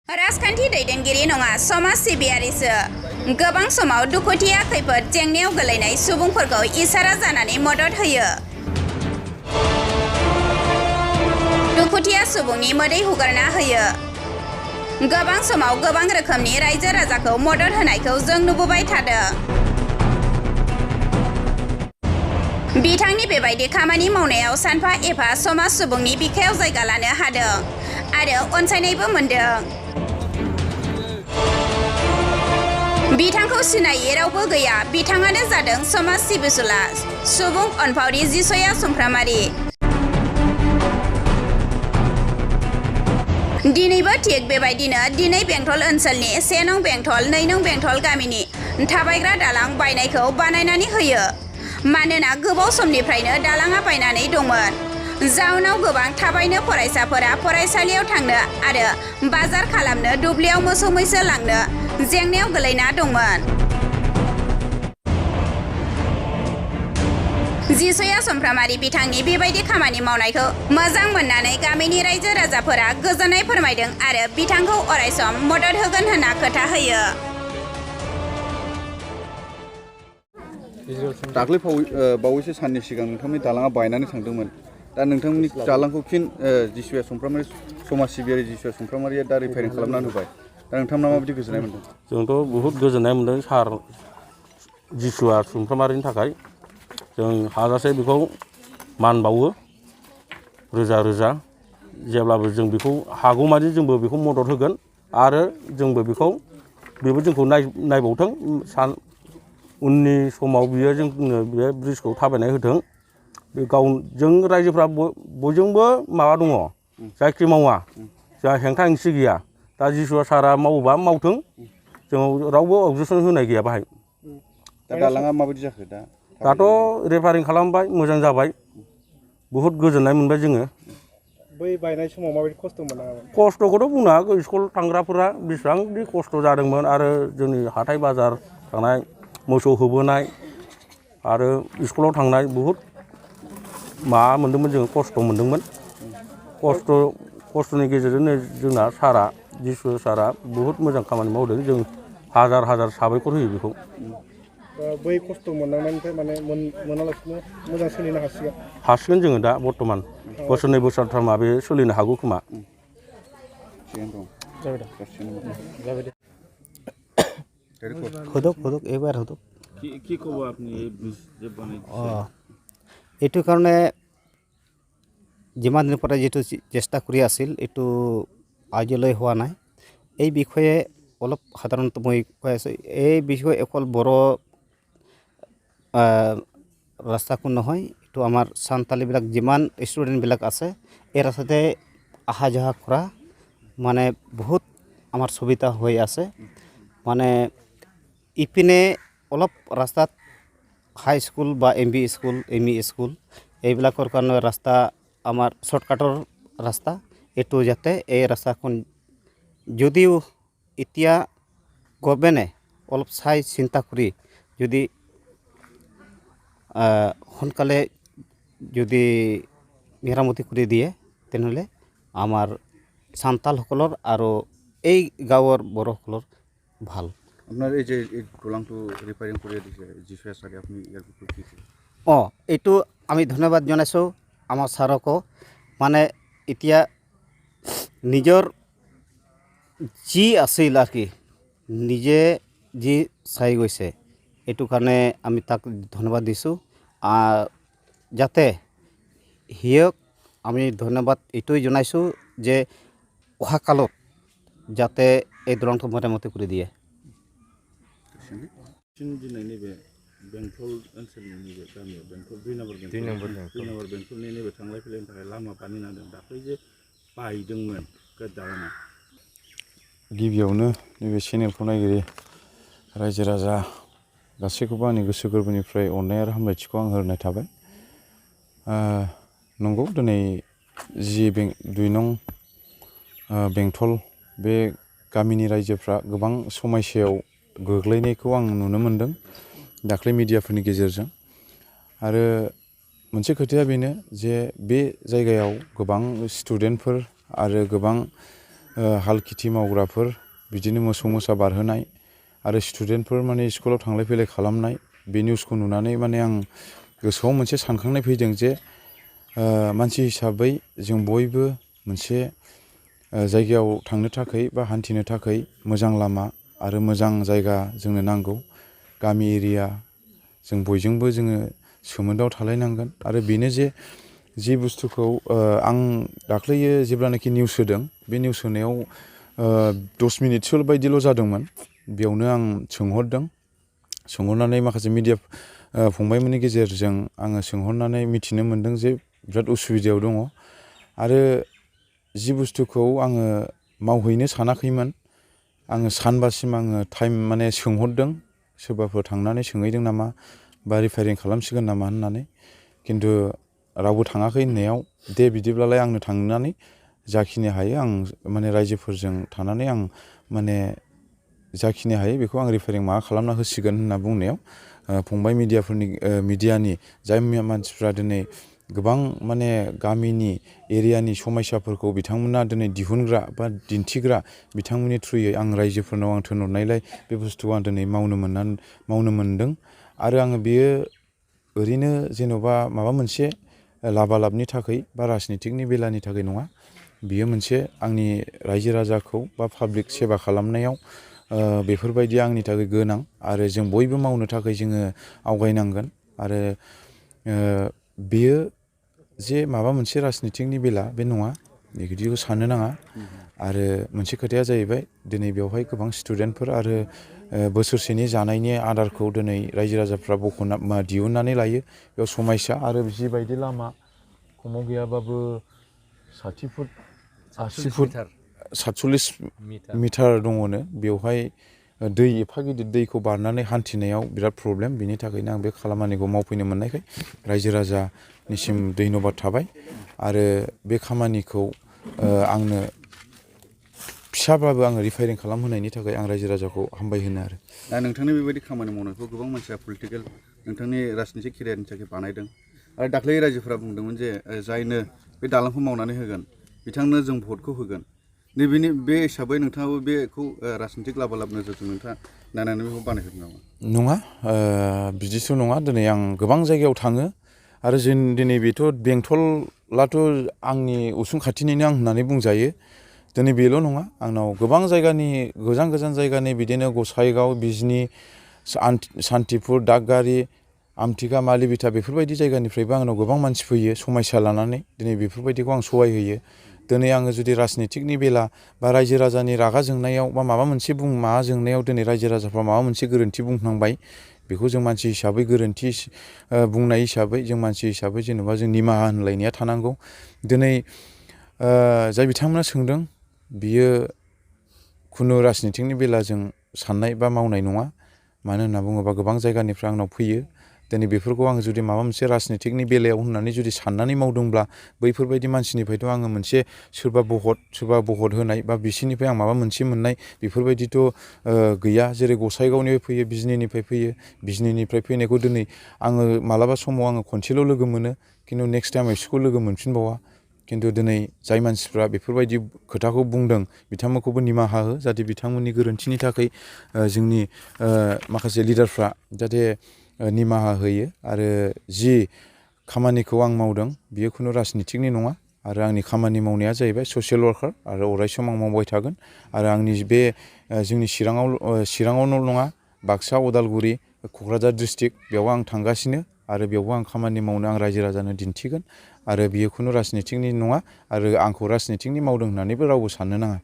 राजखान्थि दैदेनगिरि नङा समाज सिबियारिसो गोबां समाव दुखुथिया खैफोद जेंनायाव गोलैनाय सुबुंफोरखौ इसारा जानानै मदद होयो। दुखुथिया सुबुंनि मोदै हुगारना होयो। गोबां समाव गोबां रोखोमनि रायजो राजाखौ मदद होनायखौ जों नुबोबाय थादों। बिथांनि बेबायदि खामानि मावनायाव सानफा एफा समाज सुबुंनि बिखायाव जायगा लानो हादों आरो अनसायनायबो मोनदों। बिथांखौ सिनायै रावबो गैया। बिथाङानो जादों समाज सिबिसुला सुबुं अनफावरि जिसया सुमफ्रामारि। दिनैबो थिग बेबायदिनो दिनै बेंटल ओनसोलनि 1 नं बेंटल 2 नं बेंटल गामिनि थाबायग्रा दालां बायनायखौ बानायनानै होयो। मानोना गोबाव समनिफ्रायनो दालाङा बायनानै दंमोन। जाउनाव गोबां थाबायनो फरायसाफोरा फरायसालियाव थांनो आरो बाजार खालामनो दुब्लियाव मोसौ मैसो लांनो जेंनायाव गोलैना दंमोन। जिसया सुमफ्रामारि बिथांनि बेबायदि खामानि मावनायखौ मोजां मोननानै गामिनि रायजो राजाफोरा गोजोननाय फोरमायदों आरो बिथांखौ अरायसम मदद होगोन होनना खोथा होयो। दाख्लै बावैसो साननि सिगां नोंथांनि दालाङा बायनानै थांदोंमोन। दा नोंथांमोननि दालांखौ फिन जिसुया सुमफ्रामारि समाज सिबियारि जिसुया सुमफ्रामारिया दा रिपेयारिं खालामनानै होबाय। दा नोंथांमोना माबायदि गोजोननाय मोनदों? जोंथ' बहुद गोजोननाय मोनदों सार जिसुया सुमफ्रामारिनि थाखाय। जों हाजासे बेखौ मान बावो रोजा रोजा। जेब्लाबो जों बेखौ हागौमानि जोंबो बेखौ मदद होगोन आरो जोंबो बेबो जोंखौ नायबावथों। उननि समाव बियो जोंनो बे ब्रिजखौ थाबायनाय होथों। बे जों रायजोफ्रा बयजोंबो माबा दङ, जायखि मावा जोंहा हेंथा हेंसि गैया। दा जिसुया सारा मावोबा मावथों, जों रावबो अबजेक्सन होनाय गैया बाहाय। दा दालाङा माबायदि जाखो दा? दाथ' रिपेयारिं खालामबाय, मोजां जाबाय, बहुद गोजोननाय मोनबाय जोङो। बै बायनाय समाव माबायदि खस्थ' मोनामोन? खस्थ'खौथ' बुंनाङा, स्कुल थांग्राफोरा बेसेबांदि खस्थ' जादोंमोन आरो जोंनि हाथाय बाजार थांनाय, मोसौ होबोनाय आरो स्कुलाव थांनाय बहुद माबा मोनदोंमोन, जोङो खस्थ' मोनदोंमोन। खस्थ'नि गेजेरजोंनो जोंना सारा जिसु सारा बहुद मोजां खामानि मावदों। जों हाजार हाजार साबायखर होयो बेखौ। बै खस्थ' मोननांनायनिफ्राय माने मोनालासिनो मोजां सोलिनो हासिगोन? हासिगोन जोङो दा बर्थमान बोसोरनै बोसोरथामा बे सोलिनो हागौ खोमा। এবার হতো কি কব আপনি এই ব্রিজ যে বানাইছে? এইটো কাৰণে যিমান দিনৰ পৰা যিটো চেষ্টা কৰি আছিল এইটো আজিলৈ হোৱা নাই। এই বিষয়ে অলপ সাধাৰণতে মই কৈ আছোঁ। এই বিষয়ে অকল বড় ৰাস্তাখন নহয়, এইটো আমাৰ সান্তালীবিলাক যিমান ষ্টুডেণ্টবিলাক আছে এই ৰাস্তাতে অহা যোৱা কৰা মানে বহুত আমাৰ সুবিধা হৈ আছে। মানে ইপিনে অলপ ৰাস্তাত হাই স্কুল বা এমভি স্কুল এমই স্কুল এইবিলাকৰ কাৰণে ৰাস্তা আমাৰ শ্বৰ্টকাটৰ ৰাস্তা। এইটো যাতে এই ৰাস্তাখন যদিও এতিয়া গভৰ্ণমেণ্টে অলপ চাই চিন্তা কৰি যদি সোনকালে যদি মেৰামতি কৰি দিয়ে তেনেহ'লে আমাৰ সান্তালসকলৰ আৰু এই গাঁৱৰ বড়োসকলৰ ভাল। আপনার এই যে দলংটো রিপেয়ারিং করে দিছে জিসুয়া সারে, আপনি ইয়ার বিষয়ে কি কবেন? এইটো আমি ধন্যবাদ জনাইছোঁ আমাৰ ছাৰকো। মানে এতিয়া নিজৰ যি আছিল আৰু কি নিজে যি চাই গৈছে এইটো কাৰণে আমি তাক ধন্যবাদ দিছোঁ। যাতে সিয়ক আমি ধন্যবাদ এইটোৱে জনাইছোঁ যে অহা কালত যাতে এই দলংটো মেৰামতি কৰি দিয়ে। दिनै नैबे बेंटल ओनसोलनि नैबे गामियाव बेंटल 2 नम्बर बेंटलनि नैबे थांलाय फैलायनि थाखाय लामा बानायनानै दाख्लै जे बायदोंमोन दालाङा। गिबियावनो नैबे चेनेलखौ नायगिरि रायजो राजा गासैखौबो आंनि गोसो गोरबोनिफ्राय अननाय आरो हामलायथिखौ आं होनाय थाबाय। नंगौ, दिनै जि 2 नं बेंटल बे गामिनि रायजोफ्रा गोबां समस्यायाव गोग्लैनायखौ आं नुनो मोनदों दाख्लै मिडियाफोरनि गेजेरजों। आरो मोनसे खोथाया बेनो जे बे जायगायाव गोबां स्टुडेन्टफोर आरो गोबां हाल खेथि मावग्राफोर बिदिनो मोसौ मोसा बारहोनाय आरो स्टुडेन्टफोर माने स्कुलाव थांलाय फैलाय खालामनाय बे निउसखौ नुनानै माने आं गोसोआव मोनसे सानखांनाय फैदों जे मानसि हिसाबै जों बयबो मोनसे जायगायाव थांनो थाखाय बा हान्थिनो थाखाय मोजां लामा आरो मोजां जायगा जोंनो नांगौ। गामि एरिया जों बयजोंबो जोङो सोमोन्दोआव थालायनांगोन आरो बेनो जे जि बुस्थुखौ आं दाख्लैयो जेब्लानाखि निउस होदों बे निउस होनायाव 10 मिनिटसो बायदिल' जादोंमोन। बेयावनो आं सोंहरनानै माखासे मिडिया फंबायमोननि गेजेरजों आङो सोंहरनानै मिथिनो मोन्दों जे बिराद उसुबिदायाव दङ आरो जि बुस्थुखौ आङो मावहैनो सानाखैमोन आङो सानबासिम आङो टाइम माने सोंहरदों सोरबाफोर थांनानै सोंहैदों नामा बा रिफायरिं खालामसिगोन नामा होननानै खिन्थु रावबो थाङाखै होननायाव दे बिदिब्लालाय आंनो थांनानै जाखिनि हायो आं माने रायजोफोरजों थानानै आं माने जाखिनि हायो बेखौ आं रिफायरिं माबा खालामना होसिगोन होनना बुंनायाव फंबाय मिडियानि जाय मानसिफ्रा दिनै गोबां माने गामिनि एरियानि समयसाफोरखौ बिथांमोना दिनै दिहुनग्रा बा दिन्थिग्रा बिथांमोननि थ्रुयै आं रायजोफोरनाव आं थिनहरनायलाय बे बुस्थुखौ आं दिनै मावनो मोन्दों आरो आङो बेयो ओरैनो जेन'बा माबा मोनसे लाबालाबनि थाखाय बा राजनितिकनि बेलानि थाखाय नङा। बियो मोनसे आंनि रायजो राजाखौ बा पाब्लिक सेबा खालामनायाव बेफोरबायदि आंनि थाखाय गोनां आरो जों बयबो मावनो थाखाय जोङो आवगायनांगोन आरो बेयो जे माबा मोनसे राजनितिकनि बेला बे नङा बिदिखौ साननो नाङा आरो मोनसे खोथाया जाहैबाय दिनै बेवहाय गोबां स्टुडेन्टफोर आरो बोसोरसेनि जानायनि आदारखौ दिनै रायजो राजाफ्रा दिहुननानै लायो बेयाव समयसा आरो जिबायदि लामा खमाव गैयाबाबो 60 फुट 47 मिटार दङनो बेवहाय दै एफा गिदिर दैखौ बारनानै हान्थिनायाव बिराद प्रब्लेम बिनि थाखायनो आं बे खामानिखौ मावफैनो मोननायखाय रायजो राजानिसिम धन्यबाद थाबाय आरो बे खामानिखौ आंनो फिसाब्लाबो आङो रिफायरिं खालामहोनायनि थाखाय आं रायजो राजाखौ हामबाय होनो आरो दा नोंथांनि बेबायदि खामानि मावनायखौ गोबां मानसिया पलिटिकेल नोंथांनि राजनितिक केरियारनि थाखाय बानायदों आरो दाख्लै रायजोफोरा बुंदोंमोन जे जायनो बे दालांखौ मावनानै होगोन बिथांनो जों भटखौ होगोन नैबेनि बे हिसाबै नोंथाङाबो बेखौ राजनितिक लाबालाब नोजोरजों नोंथाङा नायनानै बेखौ बानायहोदों नामा? नङा बिदिथ' नङा दिनै आं गोबां जायगायाव थाङो आरो जों दिनै बेथ' बेंटलाथ' आंनि उसुं खाथिनिनो आं होननानै बुंजायो दिनै बेल' नङा आंनाव गोबां जायगानि गोजान जायगानि बिदिनो गसाइगाव बिजनि सान्तिपुर दागगारि आमथिखा मालिबिथा बेफोरबायदि जायगानिफ्रायबो आंनाव गोबां मानसि फैयो समयसा लानानै दिनै बेफोरबायदिखौ आं सहाय होयो दिनै आङो जुदि राजनितिकनि बेला बा रायजो राजानि रागा जोंनायाव बा माबा मोनसे माबा जोंनायाव दिनै रायजो राजाफ्रा माबा मोनसे गोरोन्थि बुंफ्लांबाय बेखौ जों मानसि हिसाबै गोरोन्थि बुंनाय हिसाबै जों मानसि हिसाबै जेनेबा जों निमाहा होनलायनाया थानांगौ दिनै जाय बिथांमोना सोंदों बियो खुनु राजनितिकनि बेलाजों साननाय बा मावनाय नङा मानो होनना बुङोबा गोबां जायगानिफ्राय आंनाव फैयो दिनै बेफोरखौ आङो जुदि माबा मोनसे राजनितिकनि बेलायाव होननानै जुदि साननानै मावदोंब्ला बैफोरबायदि मानसिनिफ्रायथ' आङो मोनसे सोरबा भट होनाय बा बिसिनिफ्राय आं माबा मोनसे मोननाय बेफोरबायदिथ' गैया जेरै गसाइगावनिफ्राय फैयो बिजनिनिफ्राय फैयो बिजनिनिफ्राय फैनायखौ दिनै आङो मालाबा समाव आङो खनसेल' लोगो मोनो खिन्थु नेक्स्ट टाइम बिसोरखौ लोगो मोनफिनबावा खिन्थु दिनै जाय मानसिफ्रा बेफोरबायदि खोथाखौ बुंदों बिथांमोनखौबो निमाहा हो जाहाथे बिथांमोननि गोरोन्थिनि थाखाय जोंनि माखासे लिडारफ्रा जाहाथे निमाहा होयो आरो जि खामानिखौ आं मावदों बियो खुनु राजनितिकनि नङा आरो आंनि खामानि मावनाया जाहैबाय ससियेल वार्कार आरो अरायसम आं मावबाय थागोन आरो आंनि बे जोंनि चिराङावल' नङा बाक्सा उदालगुरि क'क्राझार डिस्ट्रिक्ट बेयाव आं थांगासिनो आरो बेयावबो आं खामानि मावनो आं रायजो राजानो दिन्थिगोन आरो बियो खुनु राजनितिकनि नङा आरो आंखौ राजनितिकनि मावदों होननानैबो रावबो साननो नाङा।